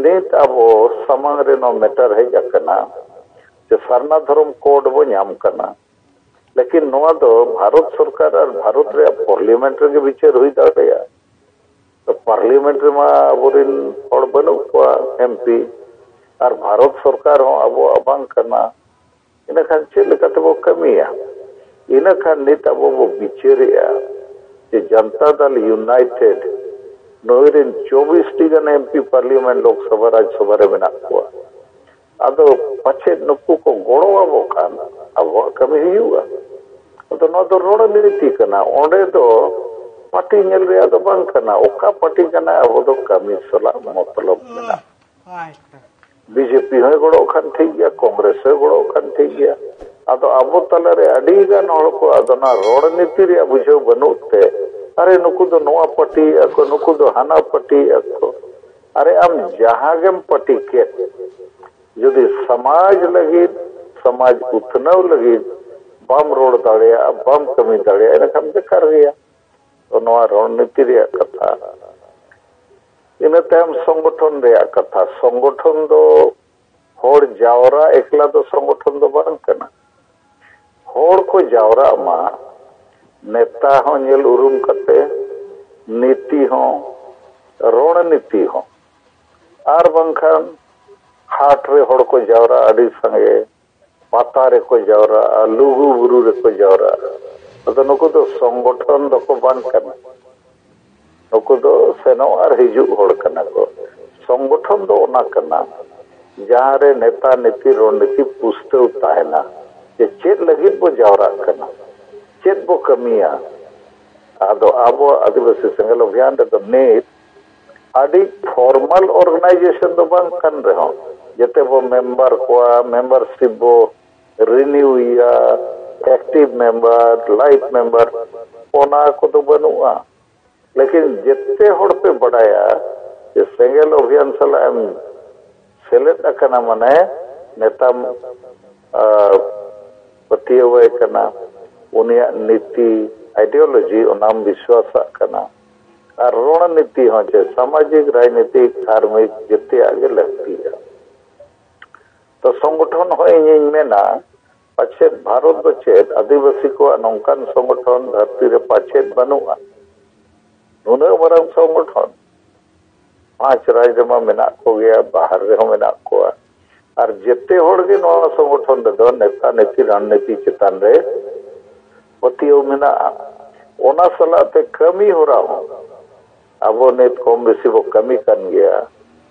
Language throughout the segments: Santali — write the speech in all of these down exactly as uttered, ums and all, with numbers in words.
ᱱᱤᱛ ᱟᱵᱚ ᱥᱟᱢᱟᱝ ᱨᱮ ᱱᱚᱣᱟ ᱢᱮᱴᱟᱨ ᱦᱮᱡ ᱟᱠᱟᱱᱟ ᱡᱮ ᱥᱟᱨᱱᱟ ᱫᱷᱚᱨᱚᱢ ᱠᱳᱰ ᱵᱚ ᱧᱟᱢ ᱠᱟᱱᱟ, ᱞᱮᱠᱤᱱ ᱱᱚᱣᱟ ᱫᱚ ᱵᱷᱟᱨᱚᱛ ᱥᱚᱨᱠᱟᱨ ᱟᱨ ᱵᱷᱟᱨᱚᱛ ᱨᱮᱭᱟᱜ ᱯᱟᱨᱞᱤᱭᱟᱢᱮᱱᱴ ᱨᱮᱜᱮ ᱵᱤᱪᱟᱹᱨ ᱦᱩᱭ ᱫᱟᱲᱮᱭᱟᱜᱼᱟ᱾ ᱛᱚ ᱯᱟᱨᱞᱤᱭᱟᱢᱮᱱᱴ ᱨᱮᱢᱟ ᱟᱵᱚᱨᱮᱱ ᱦᱚᱲ ᱵᱟᱹᱱᱩᱜ ᱠᱚᱣᱟ, ᱮᱢᱯᱤ, ᱟᱨ ᱵᱷᱟᱨᱚᱛ ᱥᱚᱨᱠᱟᱨ ᱦᱚᱸ ᱟᱵᱚᱣᱟᱜ ᱵᱟᱝ ᱠᱟᱱᱟ᱾ ᱤᱱᱟᱹ ᱠᱷᱟᱱ ᱪᱮᱫ ᱞᱮᱠᱟ ᱛᱮᱵᱚ ᱠᱟᱹᱢᱤᱭᱟ? ᱤᱱᱟᱹ ᱠᱷᱟᱱ ᱱᱤᱛ ᱟᱵᱚ ᱵᱚ ᱵᱤᱪᱟᱹᱨᱮᱜᱼᱟ ᱡᱮ ᱡᱚᱱᱛᱟ ᱫᱟᱞ ᱤᱭᱩᱱᱟᱭᱴᱮᱰ, ᱱᱩᱭ ᱨᱮᱱ ᱪᱚᱵᱵᱤᱥ ᱴᱤ ᱜᱟᱱ ᱮᱢᱯᱤ ᱯᱟᱨᱞᱤᱭᱟᱢᱮᱱᱴ, ᱞᱳᱠᱥᱚᱵᱷᱟ, ᱨᱟᱡᱽᱥᱚᱵᱷᱟ ᱨᱮ ᱢᱮᱱᱟᱜ ᱠᱚᱣᱟ᱾ ᱟᱫᱚ ᱯᱟᱪᱮᱫ ᱱᱩᱠᱩ ᱠᱚ ᱜᱚᱲᱚ ᱟᱵᱚ ᱠᱷᱟᱱ ᱟᱵᱚᱣᱟᱜ ᱠᱟᱹᱢᱤ ᱦᱩᱭᱩᱜᱼᱟ᱾ ᱟᱫᱚ ᱱᱚᱣᱟ ᱫᱚ ᱨᱚᱲᱱᱤᱛᱤ ᱠᱟᱱᱟ᱾ ᱚᱸᱰᱮ ᱫᱚ ᱯᱟᱨᱴᱤ ᱧᱮᱞ ᱨᱮᱭᱟᱜ ᱫᱚ ᱵᱟᱝ ᱠᱟᱱᱟ᱾ ᱚᱠᱟ ᱯᱟᱨᱴᱤ ᱠᱟᱱᱟ, ᱟᱵᱚ ᱫᱚ ᱠᱟᱹᱢᱤ ᱥᱟᱞᱟᱜ ᱢᱚᱛᱞᱚᱵ ᱢᱮᱱᱟᱜᱼᱟ᱾ ᱵᱤᱡᱮᱯᱤ ᱦᱚᱸᱭ ᱜᱚᱲᱚᱜ ᱠᱷᱟᱱ ᱴᱷᱤᱠ ᱜᱮᱭᱟ, ᱠᱚᱝᱜᱨᱮᱥ ᱦᱚᱸᱭ ᱜᱚᱲᱚᱜ ᱠᱷᱟᱱ ᱴᱷᱤᱠ ᱜᱮᱭᱟ᱾ ᱟᱫᱚ ᱟᱵᱚ ᱛᱟᱞᱟᱨᱮ ᱟᱹᱰᱤ ᱜᱟᱱ ᱦᱚᱲ ᱠᱚ ᱟᱫᱚ ᱚᱱᱟ ᱨᱚᱲᱱᱤᱛᱤ ᱨᱮᱭᱟᱜ ᱵᱩᱡᱷᱟᱹᱣ ᱵᱟᱹᱱᱩᱜ ᱛᱮ, ᱟᱨᱮ ᱱᱩᱠᱩ ᱫᱚ ᱱᱚᱣᱟ ᱯᱟᱨᱴᱤᱭᱮᱫᱼᱟ ᱠᱚ, ᱱᱩᱠᱩ ᱫᱚ ᱦᱟᱱᱟ ᱯᱟᱨᱴᱤᱭᱮᱫᱼᱟ ᱠᱚ᱾ ᱟᱨᱮ ᱟᱢ ᱡᱟᱦᱟᱸ ᱜᱮᱢ ᱯᱟᱨᱴᱤ ᱠᱮᱫ, ᱡᱩᱫᱤ ᱥᱚᱢᱟᱡᱽ ᱞᱟᱹᱜᱤᱫ, ᱥᱚᱢᱟᱡᱽ ᱩᱛᱱᱟᱹᱣ ᱞᱟᱹᱜᱤᱫ ᱵᱟᱢ ᱨᱚᱲ ᱫᱟᱲᱮᱭᱟᱜᱼᱟ, ᱵᱟᱢ ᱠᱟᱹᱢᱤ ᱫᱟᱲᱮᱭᱟᱜᱼᱟ, ᱮᱱᱠᱷᱟᱱ ᱵᱮᱠᱟᱨ ᱜᱮᱭᱟ᱾ ᱛᱚ ᱱᱚᱣᱟ ᱨᱚᱲᱱᱤᱛᱤ ᱨᱮᱭᱟᱜ ᱠᱟᱛᱷᱟ᱾ ᱤᱱᱟᱹ ᱛᱟᱭᱚᱢ ᱥᱚᱝᱜᱚᱴᱷᱚᱱ ᱨᱮᱭᱟᱜ ᱠᱟᱛᱷᱟ᱾ ᱥᱚᱝᱜᱚᱴᱷᱚᱱ ᱫᱚ ᱦᱚᱲ ᱡᱟᱣᱨᱟ ᱮᱠᱞᱟ ᱫᱚ ᱥᱚᱝᱜᱚᱴᱷᱚᱱ ᱫᱚ ᱵᱟᱝ ᱠᱟᱱᱟ᱾ ᱦᱚᱲ ᱠᱚ ᱡᱟᱣᱨᱟᱜ ᱢᱟ, ᱱᱮᱛᱟ ᱦᱚᱸ ᱧᱮᱞ ᱩᱨᱩᱢ ᱠᱟᱛᱮ, ᱱᱤᱛᱤ ᱦᱚᱸ, ᱨᱚᱲᱱᱤᱛᱤ ᱦᱚᱸ᱾ ᱟᱨ ᱵᱟᱝᱠᱷᱟᱱ ᱦᱟᱴ ᱨᱮ ᱦᱚᱲ ᱠᱚ ᱡᱟᱣᱨᱟᱜᱼᱟ ᱟᱹᱰᱤ ᱥᱟᱸᱜᱮ, ᱯᱟᱛᱟ ᱨᱮᱠᱚ ᱡᱟᱣᱨᱟᱜᱼᱟ, ᱞᱩᱜᱩ ᱵᱩᱨᱩ ᱨᱮᱠᱚ ᱡᱟᱣᱨᱟᱜᱼᱟ᱾ ᱟᱫᱚ ᱱᱩᱠᱩ ᱫᱚ ᱥᱚᱝᱜᱚᱴᱷᱚᱱ ᱫᱚᱠᱚ ᱵᱟᱝ ᱠᱟᱱᱟ᱾ ᱱᱩᱠᱩ ᱫᱚ ᱥᱮᱱᱚᱜ ᱟᱨ ᱦᱤᱡᱩᱜ ᱦᱚᱲ ᱠᱟᱱᱟ ᱠᱚ᱾ ᱥᱚᱝᱜᱚᱴᱷᱚᱱ ᱫᱚ ᱚᱱᱟ ᱠᱟᱱᱟ, ᱡᱟᱦᱟᱸ ᱨᱮ ᱱᱮᱛᱟ, ᱱᱤᱛᱤ, ᱨᱚᱲᱱᱤᱛᱤ ᱯᱩᱥᱴᱟᱹᱣ ᱛᱟᱦᱮᱱᱟ ᱡᱮ ᱪᱮᱫ ᱞᱟᱹᱜᱤᱫ ᱵᱚ ᱡᱟᱣᱨᱟᱜ ᱠᱟᱱᱟ, ᱪᱮᱫ ᱵᱚ ᱠᱟᱹᱢᱤᱭᱟ᱾ ᱟᱫᱚ ᱟᱵᱚ ᱟᱹᱫᱤᱵᱟᱹᱥᱤ ᱥᱮᱸᱜᱮᱞ ᱚᱵᱷᱤᱭᱟᱱ ᱨᱮᱫᱚ ᱱᱤᱛ ᱟᱹᱰᱤ ᱯᱷᱚᱨᱢᱟᱞ ᱚᱨᱜᱟᱱᱟᱭᱡᱮᱥᱚᱱ ᱫᱚ ᱵᱟᱝ ᱠᱟᱱ ᱨᱮᱦᱚᱸ, ᱡᱮᱛᱮ ᱵᱚ ᱢᱮᱢᱵᱟᱨ ᱠᱚᱣᱟ, ᱢᱮᱢᱵᱟᱨᱥᱤᱯ ᱵᱚ ᱨᱤᱱᱤᱭᱩᱭᱟ, ᱮᱠᱴᱤᱵᱷ ᱢᱮᱢᱵᱟᱨ, ᱞᱟᱭᱤᱯᱷ ᱢᱮᱢᱵᱟᱨ, ᱚᱱᱟ ᱠᱚᱫᱚ ᱵᱟᱹᱱᱩᱜᱼᱟ᱾ ᱞᱮᱠᱤᱱ ᱡᱮᱛᱮ ᱦᱚᱲ ᱯᱮ ᱵᱟᱰᱟᱭᱟ ᱡᱮ ᱥᱮᱸᱜᱮᱞ ᱚᱵᱷᱤᱭᱟᱱ ᱥᱟᱞᱟᱜ ᱮᱢ ᱥᱮᱞᱮᱫ ᱟᱠᱟᱱᱟ, ᱢᱟᱱᱮ ᱱᱮᱛᱟᱢ, ᱟ, ᱯᱟᱹᱛᱭᱟᱹᱣᱟᱭ ᱠᱟᱱᱟ, ᱩᱱᱤᱭᱟᱜ ᱱᱤᱛᱤ, ᱟᱭᱰᱤᱭᱳᱞᱚᱡᱤ, ᱚᱱᱟᱢ ᱵᱤᱥᱣᱟᱥᱟᱜ ᱠᱟᱱᱟ᱾ ᱟᱨ ᱨᱚᱬᱱᱤᱛᱤ ᱦᱚᱸ, ᱪᱮ ᱥᱟᱢᱟᱡᱤᱠ, ᱨᱟᱡᱽᱱᱤᱛᱤᱠ, ᱫᱷᱟᱨᱢᱤᱠ, ᱡᱮᱛᱮᱭᱟᱜ ᱜᱮ ᱞᱟᱹᱠᱛᱤᱭᱟ᱾ ᱛᱚ ᱥᱚᱝᱜᱚᱴᱷᱚᱱ ᱦᱚᱸ ᱤᱧᱤᱧ ᱢᱮᱱᱟ, ᱯᱟᱪᱮᱫ ᱵᱷᱟᱨᱚᱛ ᱫᱚ ᱪᱮᱫ ᱟᱹᱫᱤᱵᱟᱹᱥᱤ ᱠᱚᱣᱟᱜ ᱱᱚᱝᱠᱟᱱ ᱥᱚᱝᱜᱚᱴᱷᱚᱱ ᱫᱷᱟᱹᱨᱛᱤ ᱨᱮ ᱯᱟᱪᱮᱫ ᱵᱟᱹᱱᱩᱜᱼᱟ᱾ ᱱᱩᱱᱟᱹᱜ ᱢᱟᱨᱟᱝ ᱥᱚᱝᱜᱚᱴᱷᱚᱱ, ᱯᱟᱸᱪ ᱨᱟᱡᱽ ᱨᱮᱢᱟ ᱢᱮᱱᱟᱜ ᱠᱚᱜᱮᱭᱟ, ᱵᱟᱦᱟᱨ ᱨᱮᱦᱚᱸ ᱢᱮᱱᱟᱜ ᱠᱚᱣᱟ᱾ ᱟᱨ ᱡᱮᱛᱮ ᱦᱚᱲ ᱜᱮ ᱱᱚᱣᱟ ᱥᱚᱝᱜᱚᱴᱷᱚᱱ ᱨᱮᱫᱚ ᱱᱮᱛᱟ ᱱᱮᱛᱤ ᱨᱟᱡᱽᱱᱤᱛᱤ ᱪᱮᱛᱟᱱ ᱨᱮ ᱯᱟᱹᱛᱭᱟᱹᱣ ᱢᱮᱱᱟᱜᱼᱟ᱾ ᱚᱱᱟ ᱥᱟᱞᱟᱜ ᱛᱮ ᱠᱟᱹᱢᱤ ᱦᱚᱨᱟ ᱦᱚᱸ ᱟᱵᱚ ᱱᱤᱛ ᱠᱚᱢ ᱵᱮᱥᱤ ᱵᱚ ᱠᱟᱹᱢᱤ ᱠᱟᱱ ᱜᱮᱭᱟ,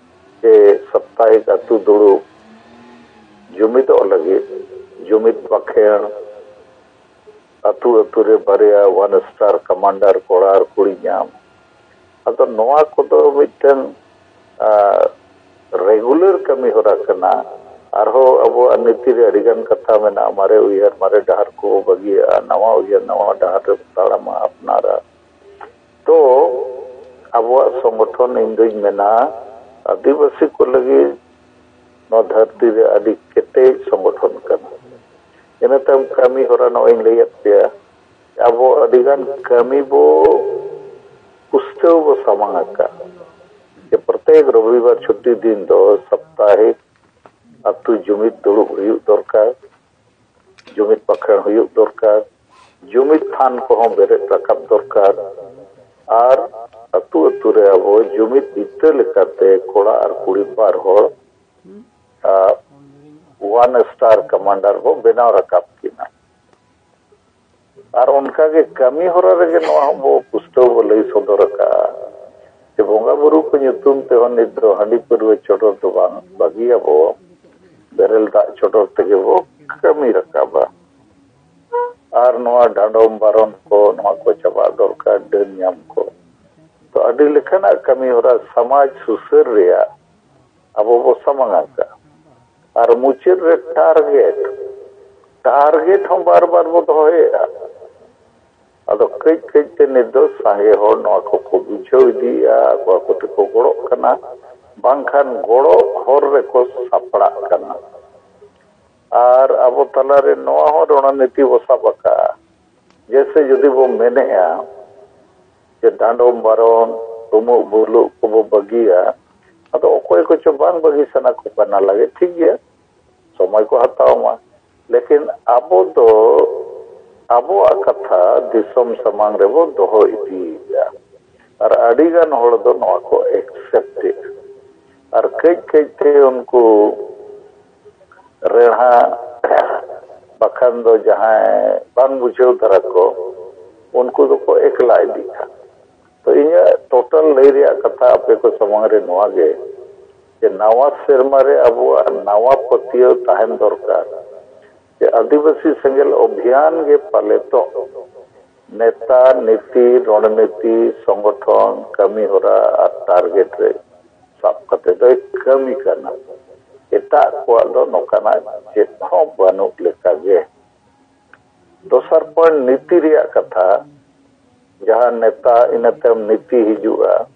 ᱡᱮ ᱥᱟᱯᱛᱟᱦᱤᱠ ᱟᱹᱛᱩ ᱫᱩᱲᱩᱵ, ᱡᱩᱢᱤᱫᱚᱜ ᱞᱟᱹᱜᱤᱫ, ᱡᱩᱢᱤᱫ ᱵᱟᱠᱷᱮᱬ, ᱟᱹᱛᱩ ᱟᱹᱛᱩ ᱨᱮ ᱵᱟᱨᱭᱟ ᱚᱣᱟᱱ ᱥᱴᱟᱨ ᱠᱟᱢᱟᱱᱰᱟᱨ ᱠᱚᱲᱟ ᱟᱨ ᱠᱩᱲᱤ ᱧᱟᱢ᱾ ᱟᱫᱚ ᱱᱚᱣᱟ ᱠᱚᱫᱚ ᱢᱤᱫᱴᱟᱝ, ᱟ, ᱨᱮᱜᱩᱞᱟᱨ ᱠᱟᱹᱢᱤ ᱦᱚᱨᱟ ᱠᱟᱱᱟ᱾ ᱟᱨᱦᱚᱸ ᱟᱵᱚᱣᱟᱜ ᱱᱤᱛᱤ ᱨᱮ ᱟᱹᱰᱤᱜᱟᱱ ᱠᱟᱛᱷᱟ ᱢᱮᱱᱟᱜᱼᱟ, ᱢᱟᱨᱮ ᱩᱭᱦᱟᱹᱨ ᱢᱟᱨᱮ ᱰᱟᱦᱟᱨ ᱠᱚ ᱵᱟᱹᱜᱤᱭᱟᱜᱼᱟ, ᱱᱟᱣᱟ ᱩᱭᱦᱟᱹᱨ ᱱᱟᱣᱟ ᱰᱟᱦᱟᱨ ᱨᱮ ᱛᱟᱲᱟᱢᱟ ᱟᱯᱱᱟᱨᱟ᱾ ᱛᱚ ᱟᱵᱚᱣᱟᱜ ᱥᱚᱝᱜᱚᱴᱷᱚᱱ, ᱤᱧ ᱫᱩᱧ ᱢᱮᱱᱟ, ᱟᱹᱫᱤᱵᱟᱹᱥᱤ ᱠᱚ ᱞᱟᱹᱜᱤᱫ ᱱᱚᱣᱟ ᱫᱷᱟᱹᱨᱛᱤ ᱨᱮ ᱟᱹᱰᱤ ᱠᱮᱴᱮᱡ ᱥᱚᱝᱜᱚᱴᱷᱚᱱ ᱠᱟᱱᱟ᱾ ᱤᱱᱟᱹ ᱛᱟᱭᱚᱢ ᱠᱟᱹᱢᱤ ᱦᱚᱨᱟ ᱱᱚᱜᱼᱚᱭ ᱤᱧ ᱞᱟᱹᱭᱟᱫ ᱯᱮᱭᱟ, ᱟᱵᱚ ᱟᱹᱰᱤᱜᱟᱱ ᱠᱟᱹᱢᱤ ᱵᱚ ᱯᱩᱥᱴᱟᱹᱣ ᱵᱚ ᱥᱟᱢᱟᱝ ᱟᱠᱟᱫ᱾ ᱡᱮ ᱯᱨᱚᱛᱮᱠ ᱨᱚᱵᱤᱵᱟᱨ ᱪᱷᱩᱴᱤ ᱫᱤᱱ ᱫᱚ ᱥᱟᱯᱛᱟᱦᱤᱠ ᱟᱹᱛᱩ ᱡᱩᱢᱤᱫ ᱫᱩᱲᱩᱵ ᱦᱩᱭᱩᱜ ᱫᱚᱨᱠᱟᱨ, ᱡᱩᱢᱤᱫ ᱵᱟᱠᱷᱮᱬ ᱦᱩᱭᱩᱜ ᱫᱚᱨᱠᱟᱨ, ᱡᱩᱢᱤᱫ ᱛᱷᱟᱱ ᱠᱚᱦᱚᱸ ᱵᱮᱨᱮᱫ ᱨᱟᱠᱟᱵ ᱫᱚᱨᱠᱟᱨ᱾ ᱟᱨ ᱟᱹᱛᱩ ᱟᱹᱛᱩ ᱨᱮ ᱟᱵᱚ ᱡᱩᱢᱤᱫ ᱤᱛᱟᱹ ᱞᱮᱠᱟᱛᱮ ᱠᱚᱲᱟ ᱟᱨ ᱠᱩᱲᱤ ᱵᱟᱨ ᱦᱚᱲ, ᱟ, ᱚᱣᱟᱱ ᱥᱴᱟᱨ ᱠᱟᱢᱟᱱᱰᱟᱨ ᱵᱚ ᱵᱮᱱᱟᱣ ᱨᱟᱠᱟᱵ ᱠᱤᱱᱟ᱾ ᱟᱨ ᱚᱱᱠᱟᱜᱮ ᱠᱟᱹᱢᱤ ᱦᱚᱨᱟ ᱨᱮᱜᱮ ᱱᱚᱣᱟ ᱦᱚᱸ ᱵᱚ ᱯᱩᱥᱴᱟᱹᱣ ᱵᱚ ᱞᱟᱹᱭ ᱥᱚᱫᱚᱨ ᱟᱠᱟᱫᱼᱟ, ᱡᱮ ᱵᱚᱸᱜᱟ ᱵᱩᱨᱩ ᱠᱚ ᱧᱩᱛᱩᱢ ᱛᱮᱦᱚᱸ ᱱᱤᱛ ᱫᱚ ᱦᱟᱺᱰᱤ ᱯᱟᱹᱨᱣᱟᱹ ᱪᱚᱰᱚᱨ ᱫᱚ ᱵᱟᱝ ᱵᱟᱹᱜᱤᱭᱟᱵᱚ, ᱵᱮᱨᱮᱞ ᱫᱟᱜ ᱪᱚᱰᱚᱨ ᱛᱮᱜᱮ ᱵᱚ ᱠᱟᱹᱢᱤ ᱨᱟᱠᱟᱵᱟ᱾ ᱟᱨ ᱱᱚᱣᱟ ᱰᱟᱸᱰᱚᱢ ᱵᱟᱨᱚᱱ ᱠᱚ, ᱱᱚᱣᱟ ᱠᱚ ᱪᱟᱵᱟᱜ ᱫᱚᱨᱠᱟᱨ, ᱰᱟᱹᱱ ᱧᱟᱢ ᱠᱚ᱾ ᱛᱚ ᱟᱹᱰᱤ ᱞᱮᱠᱟᱱᱟᱜ ᱠᱟᱹᱢᱤ ᱦᱚᱨᱟ ᱥᱚᱢᱟᱡᱽ ᱥᱩᱥᱟᱹᱨ ᱨᱮᱭᱟᱜ ᱟᱵᱚ ᱵᱚ ᱥᱟᱢᱟᱝ ᱟᱠᱟᱫᱼᱟ᱾ ᱟᱨ ᱢᱩᱪᱟᱹᱫ ᱨᱮ ᱴᱟᱨᱜᱮᱴ, ᱴᱟᱨᱜᱮᱴ ᱦᱚᱸ ᱵᱟᱨ ᱵᱟᱨ ᱵᱚ ᱫᱚᱦᱚᱭᱮᱫᱼᱟ᱾ ᱟᱫᱚ ᱠᱟᱹᱡ ᱠᱟᱹᱡ ᱛᱮ ᱱᱤᱛ ᱫᱚ ᱥᱟᱸᱜᱮ ᱦᱚᱲ ᱱᱚᱣᱟ ᱠᱚᱠᱚ ᱵᱩᱡᱷᱟᱹᱣ ᱤᱫᱤᱭᱮᱫᱼᱟ, ᱟᱠᱚ ᱟᱠᱚ ᱛᱮᱠᱚ ᱜᱚᱲᱚᱜ ᱠᱟᱱᱟ, ᱵᱟᱝᱠᱷᱟᱱ ᱜᱚᱲᱚ ᱦᱚᱨ ᱨᱮᱠᱚ ᱥᱟᱯᱲᱟᱜ ᱠᱟᱱᱟ᱾ ᱟᱨ ᱟᱵᱚ ᱛᱟᱞᱟᱨᱮ ᱱᱚᱣᱟ ᱦᱚᱸ ᱨᱚᱬᱱᱤᱛᱤ ᱵᱚ ᱥᱟᱵ ᱟᱠᱟᱫᱼᱟ, ᱡᱮᱭᱥᱮ ᱡᱩᱫᱤ ᱵᱚ ᱢᱮᱱᱮᱫᱼᱟ, ᱡᱮ ᱰᱟᱸᱰᱚᱢ ᱵᱟᱨᱚᱱ, ᱨᱩᱢᱩᱜ ᱵᱩᱞᱩᱜ ᱠᱚᱵᱚ ᱵᱟᱹᱜᱤᱭᱟ, ᱟᱫᱚ ᱚᱠᱚᱭ ᱠᱚᱪᱚ ᱵᱟᱝ ᱵᱟᱹᱜᱤ ᱥᱟᱱᱟ ᱠᱚ ᱠᱟᱱᱟ ᱞᱟᱜᱮ, ᱴᱷᱤᱠ ᱜᱮᱭᱟ, ᱥᱚᱢᱚᱭ ᱠᱚ ᱦᱟᱛᱟᱣ ᱢᱟ᱾ ᱞᱮᱠᱤᱱ ᱟᱵᱚ ᱫᱚ ᱟᱵᱚᱣᱟᱜ ᱠᱟᱛᱷᱟ ᱫᱤᱥᱚᱢ ᱥᱟᱢᱟᱝ ᱨᱮᱵᱚ ᱫᱚᱦᱚ ᱤᱫᱤᱭᱮᱫᱟ᱾ ᱟᱨ ᱟᱹᱰᱤ ᱜᱟᱱ ᱦᱚᱲ ᱫᱚ ᱱᱚᱣᱟ ᱠᱚ accept ᱮᱫᱟ᱾ ᱟᱨ ᱠᱟᱹᱡ ᱠᱟᱹᱡ ᱛᱮ ᱩᱱᱠᱩ ᱨᱮᱲᱦᱟ ᱵᱟᱠᱷᱟᱱ ᱫᱚ ᱡᱟᱦᱟᱸᱭ ᱵᱟᱝ ᱵᱩᱡᱷᱟᱹᱣ ᱫᱷᱟᱨᱟ ᱠᱚ, ᱩᱱᱠᱩ ᱫᱚᱠᱚ ᱮᱠᱞᱟ ᱤᱫᱤᱜ ᱠᱟᱱᱟ᱾ ᱛᱚ, ᱤᱧᱟᱹᱜ total ᱞᱟᱹᱭ ᱨᱮᱭᱟᱜ ᱠᱟᱛᱷᱟ ᱟᱯᱮ ᱠᱚ ᱥᱟᱢᱟᱝ ᱨᱮ ᱱᱚᱣᱟ ᱜᱮ, ᱡᱮ ᱱᱟᱣᱟ ᱥᱮᱨᱢᱟ ᱨᱮ ᱟᱵᱚᱣᱟᱜ ᱱᱟᱣᱟ ᱯᱟᱹᱛᱭᱟᱹᱣ ᱛᱟᱦᱮᱱ ᱫᱚᱨᱠᱟᱨ, ᱡᱮ ᱟᱹᱫᱤᱵᱟᱹᱥᱤ ᱥᱮᱸᱜᱮᱞ ᱚᱵᱷᱤᱭᱟᱱ ᱜᱮ ᱯᱟᱞᱮᱛᱚᱜ ᱱᱮᱛᱟ, ᱱᱤᱛᱤ, ᱨᱚᱬᱱᱤᱛᱤ, ᱥᱚᱝᱜᱚᱴᱷᱚᱱ, ᱠᱟᱹᱢᱤ ᱦᱚᱨᱟ ᱟᱨ target ᱨᱮ ᱥᱟᱵ ᱠᱟᱛᱮ ᱫᱚᱭ ᱠᱟᱹᱢᱤ ᱠᱟᱱᱟ᱾ ᱮᱴᱟᱜ ᱠᱚᱣᱟᱜ ᱫᱚ ᱱᱚᱝᱠᱟᱱᱟᱜ ᱪᱮᱫ ᱦᱚᱸ ᱵᱟᱹᱱᱩᱜ ᱞᱮᱠᱟ ᱜᱮ᱾ ᱫᱚᱥᱟᱨ point, ᱱᱤᱛᱤ ᱨᱮᱭᱟᱜ ᱠᱟᱛᱷᱟ, ᱡᱟᱦᱟᱸ ᱱᱮᱛᱟ, ᱤᱱᱟᱹ ᱛᱟᱭᱚᱢ ᱱᱤᱛᱤ ᱦᱤᱡᱩᱜᱼᱟ᱾